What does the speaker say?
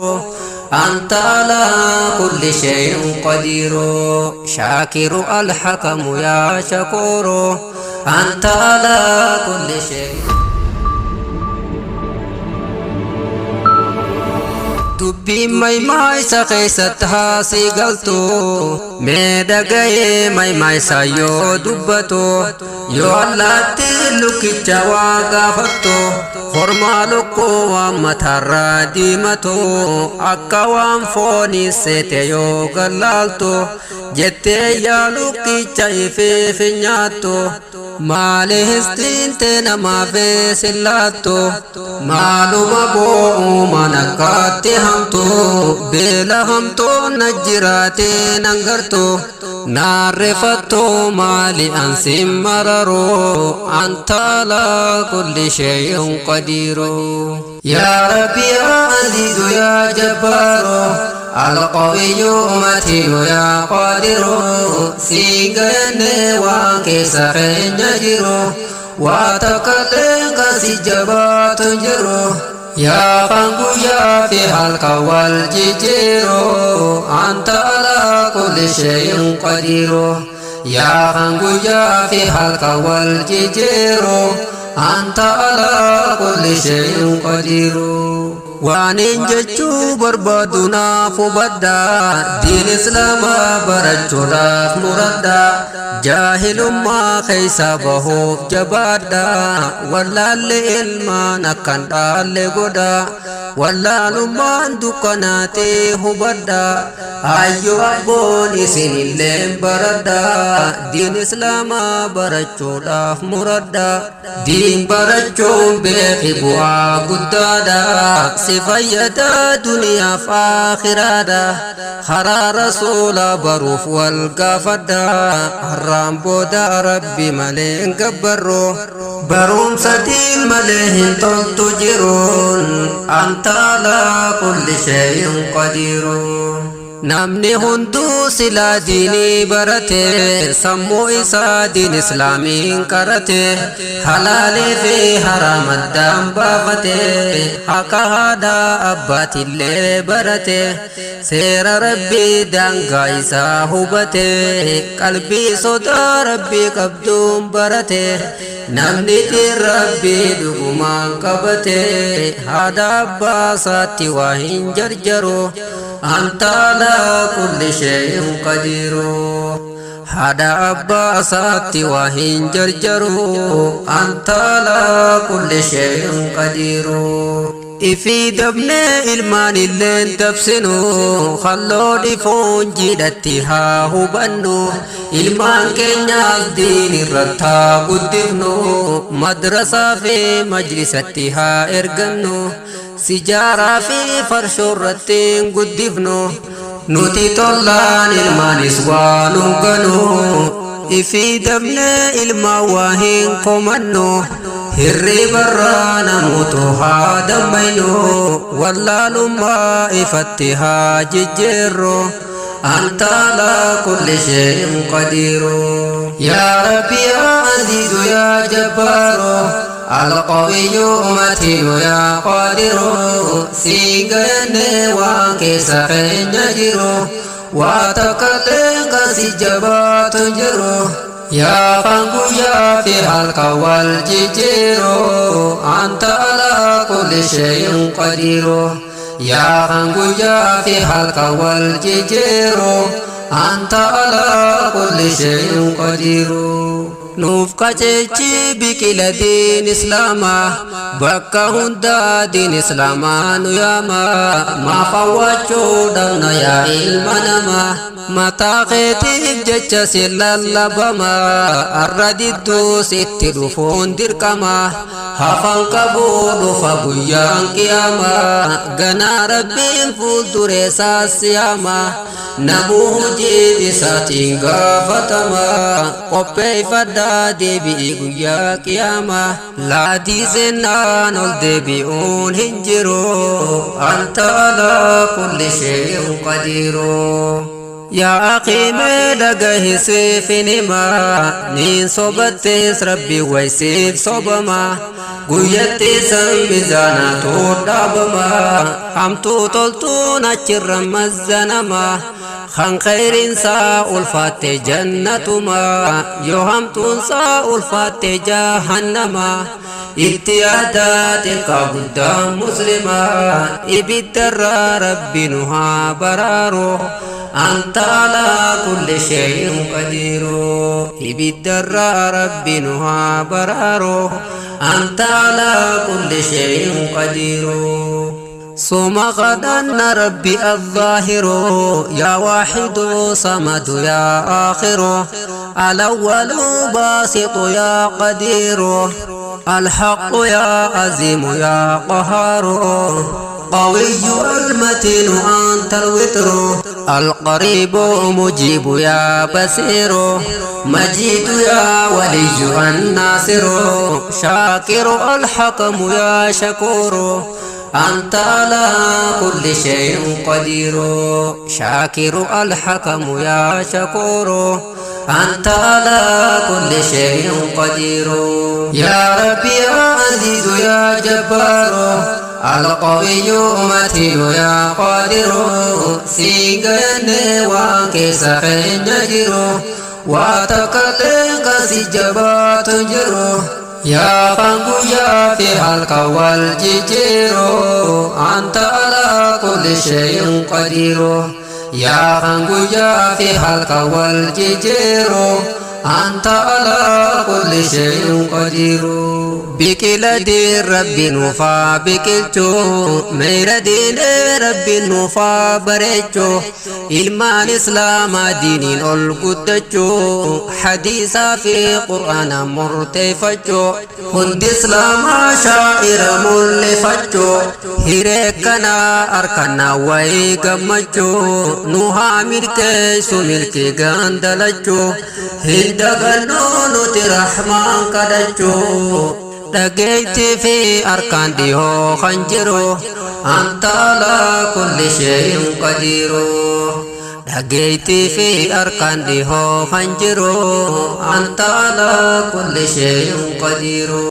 أنت على كل شيء قدير شاكر الحكم يا شكور أنت على كل شيء. Dubbiin maymaa isa keessatti haasii galtu, mee dhaga'ee maymaa isaa yoo dubbatu, yoo allaatti lukkicha waa gaafattu, hormaa lukkuu waan mataarraa diimatu, akka waan foonii seete yoo gallaaltu, jettee yaa lukkicha ifeef hin nyaattu. Maali histiinte namaaf sillaattu? Maaluma boo'uumaan akkaatti hamtu? Beela hamtuu na jiraate nan gartu naarrefattu. Maali ansin mararu? Anta alaa kulli shay'in qadiiru. Yaa Rabbi yaa Aziizu yaa Jabbaaru القوي متين يا قادر سيغني وان كيسا خنجرو واتكلم كسجبات جرو يا خنقيا في حلقة والججير أنت على كل شيء قدير يا خنقيا في حلقة والججير أنت على كل شيء قدير. Waanin jechuu barbaadu naaf hubadha, diin Islaamaa barachuudhaaf muradha, jaahilummaa keessa bahuuf jabaadha, wallaalle ilmaan akkan dhaalle godha, wallaalummaan dukkanaatee hubadha. Ayyo abboon isinilleen baradha, diin Islaamaa barachuudhaaf muradha. Diin barachuun beeki bu'aa guddaadha, si fayyada duniyaaf aakhiraadha. Karaa Rasuula baruuf wal gaafadha, har'aan booda Rabbi malee hin gabbarru, barumsa diin malee hin toltu jiruun. Anta alaa kulli shay'in qadiiru. Namni hunduu silaa diinii barate, sammuu isaa diin Islaamiin qarate, halaalii fi haraam addaan baafate, haqa haadhaa abbaatillee barate, seera Rabbii daangaa isaa hubate, qalbii sodaa Rabbii qabduun barate, namni diin Rabbii dhugumaan qabate haadha abbaa isaatti waa hin jarjaru. أنت على كل شيء قدير. Haadha abbaa isaatti waa hin jarjaru. أنت على كل شيء قدير. Ifii dabnee ilmaan illeen dabsinu, halloo dhifoon jidhatti haa hubannu, ilmaan keenyaas diin irratti haa guddifnu, madrasaa fi majlisatti haa ergannu, sijaaraa fi farshoo irratti hin guddifnu. Nuti tollaan ilmaanis waa nu ganu, ifii dabnee ilmaan waa hin komannu, hirribarraa namoota haa dammaynu, wallaalummaa ifatti haa jijjiirru. أنت على كل شيء قدير. يا ربي يا عزيز يا جبار القوي متين يا قادر سيغني وان خنجرو واتكلم كسجبات جرو يا خنقيا في حلقة والججير أنت على كل شيء قدير. يا خنقيا في حلقة والججير أنت على كل شيء قدير. Nuuf qaceechi biqila diin Islaamaa, bakka hundaa diin Islaamaa nu yaama. Maaf hawwachuu dhabna yaa ilma namaa? Mataa keetiif jecha si lallabama, arra didduu sitti dhufuun dirqama, hafan qabuu dhufa guyyaan qiyaamaa, ganaa Rabbiin fuulduree saasiyaama, namuu hojii isaatiin gaafatama. Qopheeffadhaa deebi'i guyyaa qiyaamaa, laadii seenaan ol deebi'uun hin jiru. أنت على كل شيء قدير. Yaa akii mee dhagahi siifin hima, niin sobattees rabbi way siif sobama. Guyyatti san mizaanaatu dhaabama, hamtuu toltuun achirra mazzanama. Kan khayriinsaa ulfaatte jannatuma, yoo hamtuunsaa ulfaatte jahannama. Itti yaadaa xiqqaa guddaa muslima, ibiddarraa rabbi nu haa baraaru. Anta alaa kulli shay'in qadiiru. Ibiddarraa rabbi nu haa baraaru. Anta alaa kulli shay'in qadiiru. Suma kadhanna rabbi الظاهر يا واحد صمد يا آخر الأول باسط يا قدير الحق يا عظيم يا قهار قوي المتين أنت الوتر القريب مجيب يا بصير مجيد يا ولي الناصر شاكر الحكم يا شكور أنت على كل شيء قدير شاكر الحكم يا شكور أنت على كل شيء قدير. يا ربي يا عزيز يا جبار القوي متين يا قادر سيغن وانكس خنجر وتكلم سجبات جرو yaa kan guyyaa fi halkan wal jijjiiru anta alaa kulli shay'in qadiiru. Yaa kan guyyaa fi halkan wal jijjiiru anta alaa kulli shay'in qadiiru. Biqila diin rabbi nuufaa biqilchu, meeyra diinee rabbi nuufaa bareechu, ilmaan islaamaa diiniin ol guddachuu, hadiisaa fi qur'aana murteeffachuu, hundi islaamaa shaa'ira mul'ifachuu, hiree kanaa harkanaa wayii gammachuu, nu haa milkeessu milkii gandalachuu, hin dagannuu nuti rahmaan kadhachuu. Dhageettii fi harkaan dhihoo kan jiru anta alaa kulli shay'in qadiiru. Dhageettii fi harkaan dhihoo kan jiru anta alaa kulli shay'in qadiiru.